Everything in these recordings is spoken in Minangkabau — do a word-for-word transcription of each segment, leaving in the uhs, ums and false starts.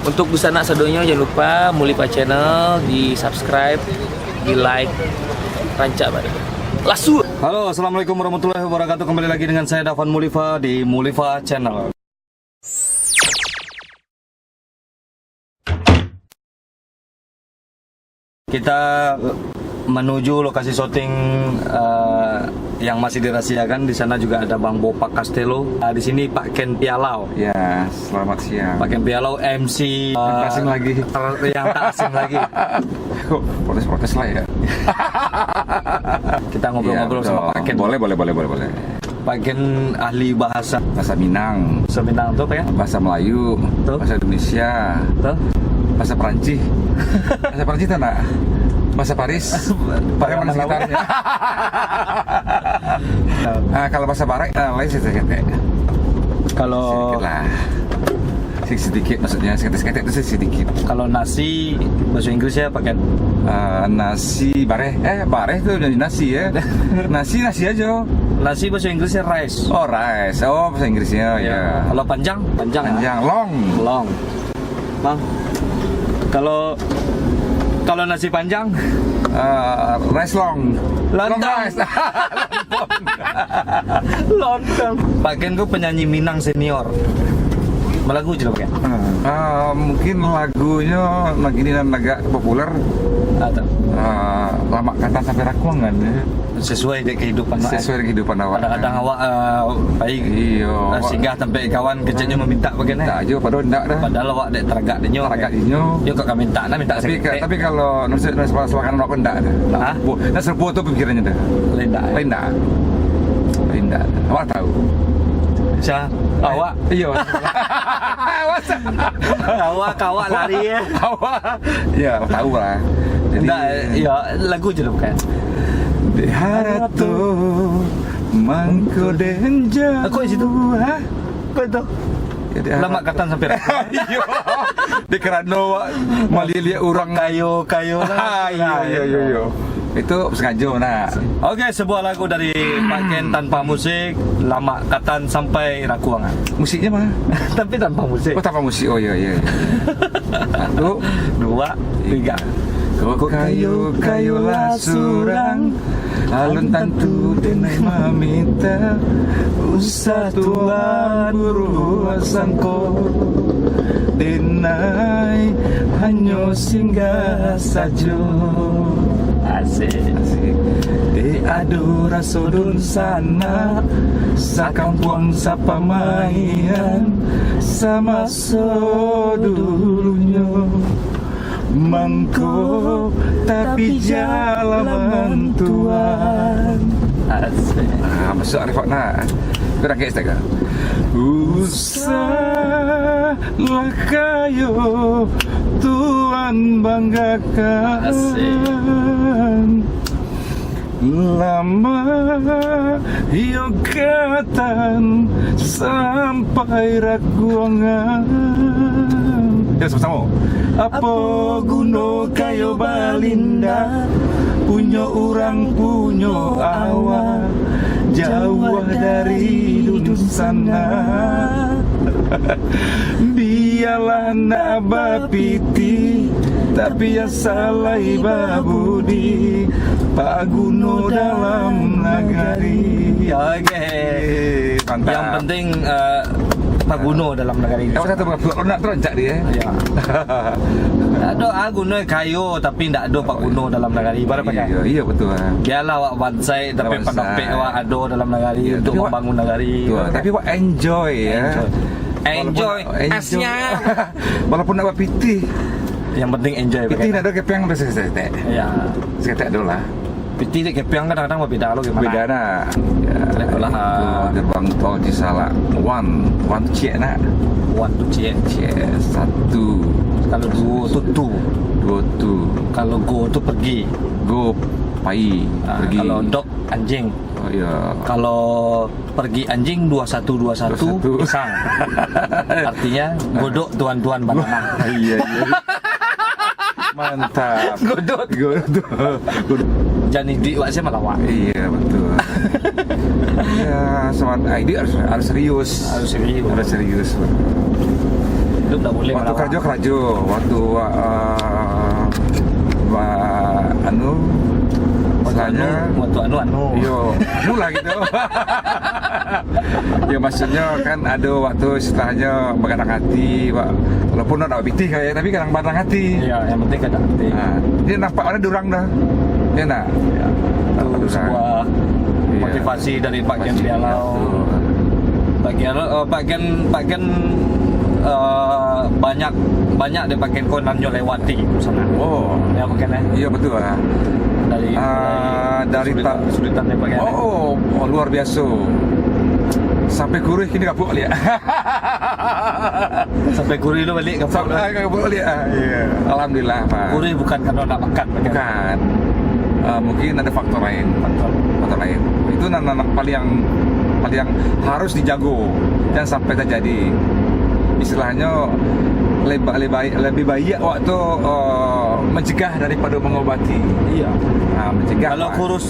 Untuk dunsanak sadonyo, jangan lupa Mulifa Channel di-subscribe, di-like, rancak banget. Lasu. Halo, assalamualaikum warahmatullahi wabarakatuh. Kembali lagi dengan saya, Dafan Mulifa, di Mulifa Channel. Kita menuju lokasi syuting, eh, yang masih dirahasiakan. Di sana juga ada Bang Bopak Castello. Ah, di sini Pak Ken Pialau. Ya, selamat siang. Pak Ken Pialau, M C, eh, tak asing lagi. Ter-, yang tak asing lagi. Kok protes-protes lah ya? Kita ngobrol-ngobrol, ya, sama betul. Pak Ken. Boleh, boleh, boleh, boleh, boleh. Pak Ken ahli bahasa. Bahasa Minang. Bahasa Minang tu apa ya? Bahasa Melayu. Tu? Bahasa Indonesia. Tu? Bahasa Perancis. Bahasa Perancis tu nak? Bahasa Paris. Pariaman dan sekitarnya. Ah, kalau bahasa Barat, ah, lain sedikit. Kalau sedikit lah. Sedikit, maksudnya, seketek-seketek tu sedikit. Kalau nasi, bahasa Inggrisnya apa, Ken? Ah, nasi bareh. Eh, bareh tu jadi nasi, ya. Nasi, nasi aja. Nasi bahasa Inggrisnya rice. Oh, rice. Oh, bahasa Inggrisnya, ya. Ya. Kalau panjang, panjang, ya. Panjang, long. Long. Bang, kalau, kalau nasi panjang? Ah, rice long. Lontong. Long rice. Lontong. Pak Ken tu penyanyi Minang senior. Balagu je lah, Pak Ken. Ah, mungkin lagunyo nan kini nan agak populer. Ah, tu. Ah, Lamak Katan Sampai Rakuangan, ya. Sesuai dek kehidupan awak. Sesuai dek kehidupan awak. Kadang-kadang awak, ah, pai, iyo, ah, awak singgah tampek kawan, keceknyo mamintak bagian, eh. Mintak aja, padahal indak dah. Padahal awak dek taragak dinyo. Taragak dinyo. Yo, kok ka mintak, nah, mintak. Tapi ka-, tapi kalau nasi, nasi panas makanan awak indak dah. Hah? Nak serupo, nak serupo tu pikirannyo dah. Lain dak? Lain dak? Lain dak? Awak tahu. Sia? Awak? Iyo. Awak, awak lari, eh. Awak. Ya, tahu lah. Jadi, ndak, ya, lagu je lah, bukan? Di harato mangko denja. Aku di situ. Hah? Apa itu? Jadi, Lamak Katan Sampai Rakuangan. Iyo. Di karano awak maliek-liek urang. Kayo, kayo lah. Ah, iyo, iyo, iyo, iyo. Itu sengaja, nah. Oke, sebuah lagu dari Pak Ken tanpa musik, Lamak Katan Sampai Rakuangan. Musiknya mana? Tapi tanpa musik. Oh, tanpa musik. Oh, iya, iya, iya. Satu, dua, tiga. Kok kayo-kayolah surang, alun tantu denai maminta, usah tuan buruak sangko, denai hanyo singgah sajo. Asik. Asik. Dek ado raso dunsanak, sakampuang sapamaian, samaso dulunyo. Mangko tapi jalaman Tuan. Asik. Ah, masuk Arif Fakna. Kau dah guess tak, kau? Usahlah kayo Tuan banggakan. Asik. Lamak iyo Katan Sampai Rakuangan. Ya, sama-sama. Apo guno kayo balinda, punyo urang punyo awak, jauah dari dunsanak. Bialah nak bapitih, tapi asalai babudi, paguno dalam nagari. Oke. Mantap. Yang penting, eh, paguno dalam nagari. Yang satu berapa nak teroncak dia? Ya. Ado, ah, guno kayo, tapi ndak ado paguno dalam nagari. Ibarat pakai. Iya, iya, betul, ah. Bialah awak bansaik, tapi pandapek awak ado dalam nagari untuk membangun nagari. Betul. Tapi awak enjoy, ya. Enjoy. Enjoy. Walaupun, enjoy. Walaupun nak bapitih. Yang penting enjoy. Pitih nak ado kepiang ado seketek. Ya. Seketek ado lah. Pitih dek kepiang kadang-kadang babeda lo gimana? Beda nak. Ya, itulah, ah. Itu gerbang tol Cisalak. One, one tu ciek nak. One tu ciek. Ciek satu. Kalau duo tu two. Duo tu. Kalau go tu pergi. Go pai, ah, pergi. Kalau dog, anjing. Oh, iya. Kalau pergi anjing dua satu dua satu, dua satu. Pisang. Artinya godok tuan-tuan banana. Iya, iya. Mantap. Godok. Godok. Godok. Jadi duit wak saya malawak. Iya, betul. Ya, sama, ah, ini harus, harus serius. Harus serius. Harus serius. Itu tak boleh. Waktu melawan. Karajo, karajo. Waktu, ah, ba-, anu, waktu istilahnya, anu, waktu anu, anu. Yo, anu lah gitu. Ya, maksudnya kan ada waktu istilahnya bagadang hati, Pak. Walaupun nak pitih kayak, tapi kadang bagadang hati. Iya, yang penting kadang hati. Nah, dia nampak ada durang dah. Ya nak? Ya. Nampak itu durang. Sebuah, iya, motivasi dari Pak Gen Pialau. Betul. Pak Gen, eh, Pak Gen, Pak Gen, eh, banyak, banyak deh Pak Gen ko nan nyo lewati di sana. Oh. Ya, Pak Gen, eh. Iya, betul, ah. Dari, ah, dari, dari kesulitan, ta-, kesulitan deh Pak Gen, eh. Oh, oh, luar biasa. Sampai kuruih kini kapuk liak. Sampai kuruih lo balik kapuk. Sampai kapuk liak, ah, iya. Alhamdulillah, Pak. Kuruih bukan karena nak makan, Pak Gen. Bukan. Ah, mungkin ada faktor lain. Faktor. Faktor lain. Itu nan, nan, nan paling, paling harus dijago. Jangan sampai terjadi. Istilahnya, lebih, lebih baik, lebih baik waktu, eh, mencegah daripada mengobati. Iya. Ah, mencegah, Pak. Kalau kurus,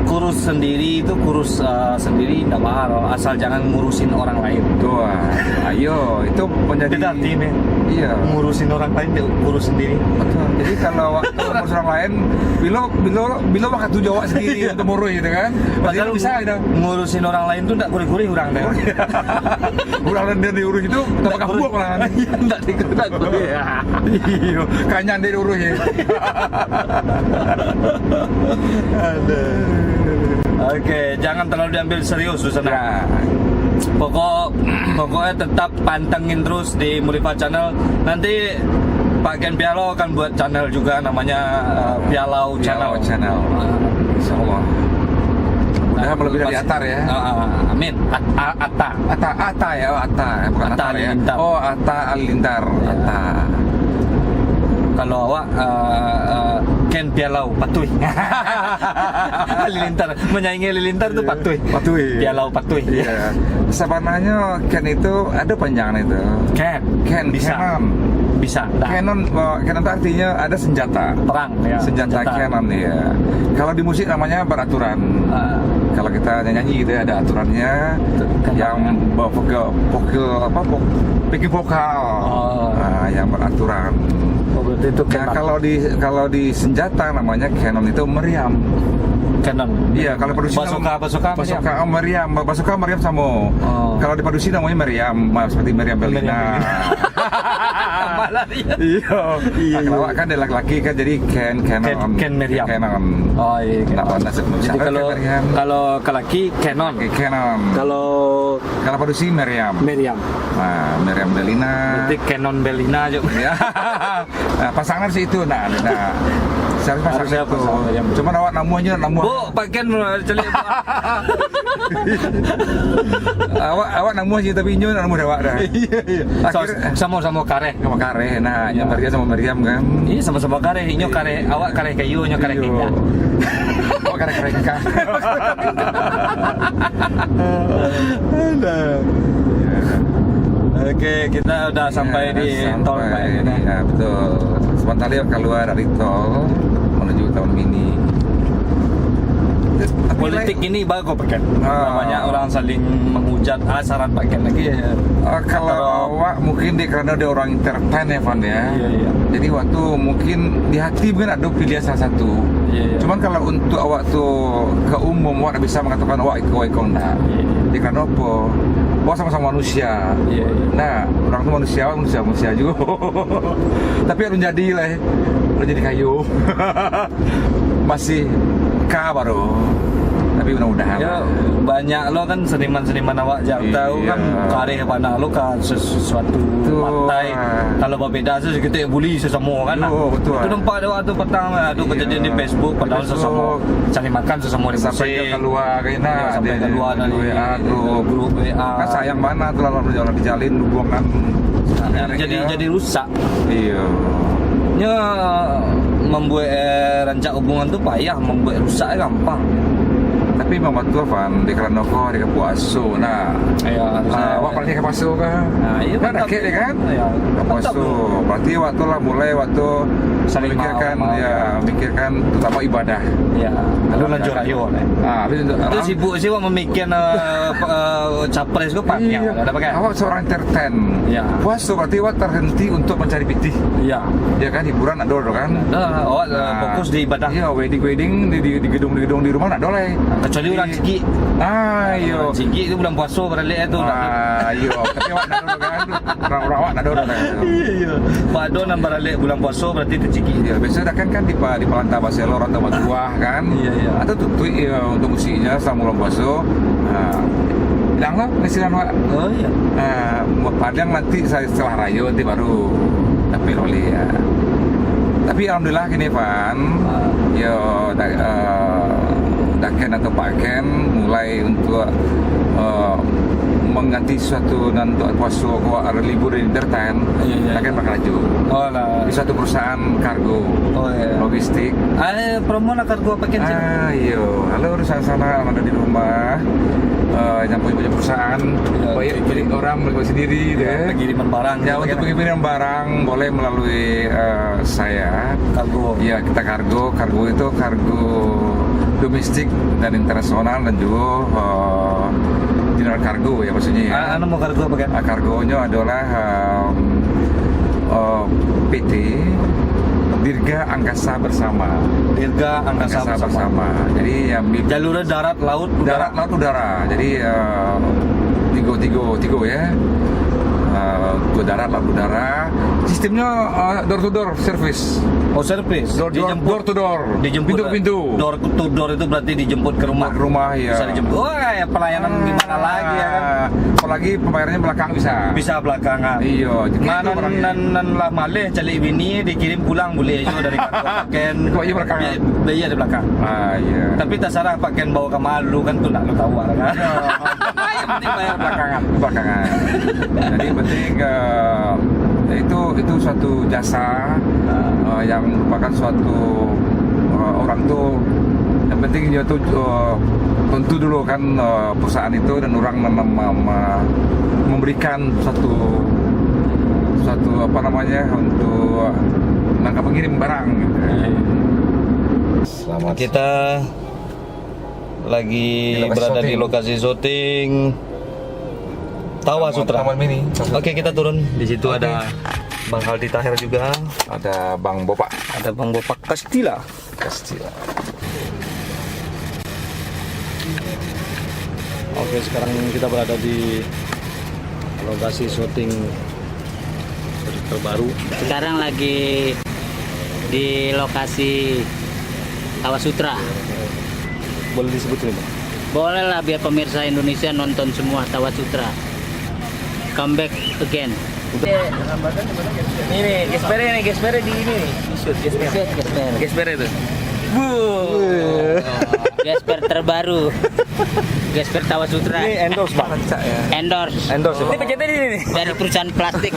kurus sendiri itu, kurus, eh, sendiri ndak mahal, asal jangan ngurusin orang lain. Tuh, ah. Ayo, itu menjadi. Beda arti nih. Iya. Ngurusin orang lain, dia kurus sendiri. Betul. Jadi kalau waktu ngurusin orang lain, bilo, bilo, bilo bakal tuju awak sendiri untuk muruih gitu kan. Padahal bisa gitu. Ngurusin orang lain tuh ndak kuruih-kuruih orang deh. Orang yang dia diurus itu tambah kabuak lah. Ndak di-, ndak kuruih. Iya, kanyang dia diurus ya. Aduh. Oke, jangan terlalu diambil serius, Dusanak. Ya. Pokok, pokoknya tetap pantengin terus di Murifa Channel. Nanti Pak Gen Pialau akan buat channel juga namanya, eh, Pialau Channel. Pialau Channel. Insya Allah. Mudah-mudahan lebih dari Atar ya. Ah, ah, amin. At-, a-, Atta. Atta, Atta ya, oh, Atta, ya, bukan Atta Atar ya. Halilintar. Oh, Atta Halilintar, ya. Atta. Kalau awak, eh, eh, Ken Pialau, patuih. Halilintar, menyaingi Halilintar tu patuih. Patuih. Pialau patuih. Iya. Sebenarnya Ken itu ada panjang itu. Ken. Ken, bisa. Canon. Bisa, dah. Canon, eh, Canon itu artinya ada senjata. Perang, ya. Senjata, senjata. Canon, ya. Kalau di musik namanya beraturan. Ah. Kalau kita nyanyi gitu ya, ada aturannya. Betul. Yang vokal, vokal apa, vok-, backing vokal. Oh. Nah, yang beraturan. Oh, berarti itu. Nah, canon. Kalau di, kalau di senjata namanya canon itu meriam. Canon. Iya, kalau produksi basoka, nama-, basoka, basoka, meriam. Oh, meriam. Ba-, basoka meriam samo. Oh. Kalau di produksi namanya meriam, ma-, seperti meriam Bellina. Meriam Bellina. Malah iya. Iya. Iya, nah, iya. Kalau awak kan dari laki-laki kan jadi Ken, Canon. Ken, Ken meriam. Canon. Oh, iya, Ken. Nggak pernah se-, jadi kalau, Ken meriam. Kalau ke laki, Canon. Oke, Canon. Kalau, kalau produksi meriam. Meriam. Nah, meriam Bellina. Berarti Canon Bellina aja. Ya. Nah, pasangan sih itu, nah, nah. Seharusnya pasang itu. Harusnya pasang aja. Cuman awak namuahnyo, namuah. Bu, pakai celiak, Bu. Awak, awak namuah sih, tapi inyo namuah awak dah. Iya, iya. Akhir- Sa-, samo-samo kareh. Sama kareh, nah, inyo meriam sama meriam kan. Iya, sama-sama kareh. Inyo kareh, awak kareh kayu, inyo kareh pinggang. Awak kareh kerengkah. Aduh. Oke, kita udah sampai di tol, Pak, ya, kita. Ya, betul. Sebentar lagi keluar dari tol menuju Taman Mini. Tapi politik lain ini bagus, Pak, kan? Ah. Banyak orang saling menghujat, ah, saran Pak Ken lagi, ya. Ah, kalau awak mungkin dia, karena dia orang entertain, ya, Van, ya. Iya, iya. Jadi waktu mungkin di hati mungkin ada pilih salah satu. Iya, iya. Cuman kalau untuk awak tu ke umum, awak tak bisa mengatakan awak iko, iko ndak. Iya, iya. Jadi karena apa? Awak sama-sama manusia. Iya, iya. Nah, orang tu manusia, awak manusia, manusia juga. Tapi alun jadi lah, eh. Alun jadi kayu. Masih ka baru. Tapi mudah-mudahan. Ya, banyak lo kan seniman-seniman awak Jakarta tu kan, iya, kareh pandang lo ka sesuatu partai. Kalau berbeda tu kita bully sesama kan. Yo, betul. Itu nampak dek awak tu petang lah, tu kejadian di Facebook, padahal sesama cari makan, sesama di musik. Sampai keluar kan, sampai keluar dari grup W A. Kan sayang bana tu lah, kalau dijalin hubungan. Jadi, jadi rusak. Iya. Nyo mambuek, eh, rancak hubungan tu payah, mambuek rusak gampang. Tapi memang batua, Van, di karano ko hari ka puaso, nah. Ya, Ah, awak paling ka puaso ka? Ah, iya, Kan mantap. Dakek dia, kan? Ya, Ka mantap puaso. tu. Berarti awak tu lah mulai waktu Saling memikirkan, mau, mau. ya, memikirkan terutama ibadah. Ya, lalu lanjut rayo, eh. Ah, habis itu, Itu ah. sibuk sih, awak memikirkan, eh, pe-, eh, capres tu, Pak. Iya. Ya, ada apa, kan? Awak seorang entertain. Ya. Puaso berarti awak terhenti untuk mencari pitih. Ya. Ya kan, hiburan ado tu kan. Dah, awak, eh, Ah. fokus di ibadah. Iya, wedding-wedding di, di, di gedung-gedung di rumah ndak ado lai. Kecuali Di orang Cigik. Ah, iyo. Cigik tu bulan puaso baralek tu, ndak ado. Ah, iyo. Tapi awak ndak ado kan. Orang-orang awak ndak ado dah. Iya, iya. Pak Don nan baralek bulan puaso berarti tu Cigik. Iya, biasa dah kan, kan di pa-, di Palanta Baselor atau Batuah kan. Iya, iya. Atau tutuik ya untuk musiknya selama bulan puaso. Nah, bilang lah, nasiran awak. Oh, iya. Ah, Padang nanti sa-, setelah rayo nanti baru tapi loli ya. Tapi alhamdulillah kini, Van, Ah. yo, da-, eh, Daken atau Pak Ken mulai untuk, eh, mengganti suatu nan untuk puaso ko, hari libur di Dertan, Iya, iya, Daken iya. bakal laju. Oh, lah. Di suatu perusahaan kargo, Oh, iya. logistik. Ah, promo lah kargo apa, Ken? Ah, iyo. Halo, sanak-sanak nan ado di rumah. Eh, yang punya, punya perusahaan, Iya. baik milik orang, milik sendiri, Iya, ya. pengiriman barang Ya, gitu, untuk kan? pengiriman barang boleh melalui, eh, saya. Kargo. Ya, kita kargo. Kargo itu kargo domestik dan internasional dan juga, eh, general kargo ya maksudnya ya. Ah, anu mau kargo apa, kan? Ah, kargonyo adalah, em, eh, P T Dirga Angkasa Bersama. Dirga Angkasa Angkasa Bersama. Bersama. Jadi, ya, bi- Jalur darat, laut, udara. Darat, laut, udara. Jadi, eh, tigo, tigo, tigo ya. Eh, ke darat, laut, udara. Sistemnya, eh, door to door service. Oh, service. Door, door, Dijemput. door to door. Dijemput, Pintu ke eh, pintu. Door to door itu berarti dijemput ke rumah. Ke rumah, ya. Bisa dijemput. Wah, ya, pelayanan Ah, gimana lagi, ya, kan? Apalagi pembayarannya belakang bisa. Bisa belakangan. Iya, gitu Mana barangnya. nan, nan lah maleh cari bini, dikirim pulang boleh juga dari kantor Pak Ken. Kok iya belakangan? Bi-, biaya di belakang. Ah, iya. Tapi terserah Pak Ken bawa ke malu kan, tu nak lu tahu lah, kan? Iya. Yang penting bayar belakangan. Belakangan. Jadi, yang penting, eh, itu, itu suatu jasa, Ah. eh, yang merupakan suatu, eh, orang tu, yang penting dia tu, eh, tentu dulu kan, eh, perusahaan itu dan orang mem-, mem-, mem-, memberikan suatu, suatu, apa namanya, untuk langkah pengirim barang gitu. Iya, iya. Selamat. Kita lagi Di lokasi berada di syuting. lokasi syuting Tawa Taman, Sutra. Taman Mini. Oke, kita turun. Di situ Oke. ada Bang Aldi Taher juga. Ada Bang Bopak. Ada Bang Bopak Kastila. Kastila. Oke, sekarang kita berada di lokasi syuting terbaru. Sekarang lagi di lokasi Tawa Sutra. Boleh disebut ini, Bang? Bolehlah, biar pemirsa Indonesia nonton semua Tawa Sutra. Come back again. Ini nih, gesper ini, gesper di ini nih. Shoot, gesper. Shoot, gesper. Gesper itu. Wuh. Gesper terbaru. Gesper Tawa Sutra. Ini endorse, Bang. Endorse. Endorse, Bang. Ini pencetnya di sini nih. Dari perusahaan plastik.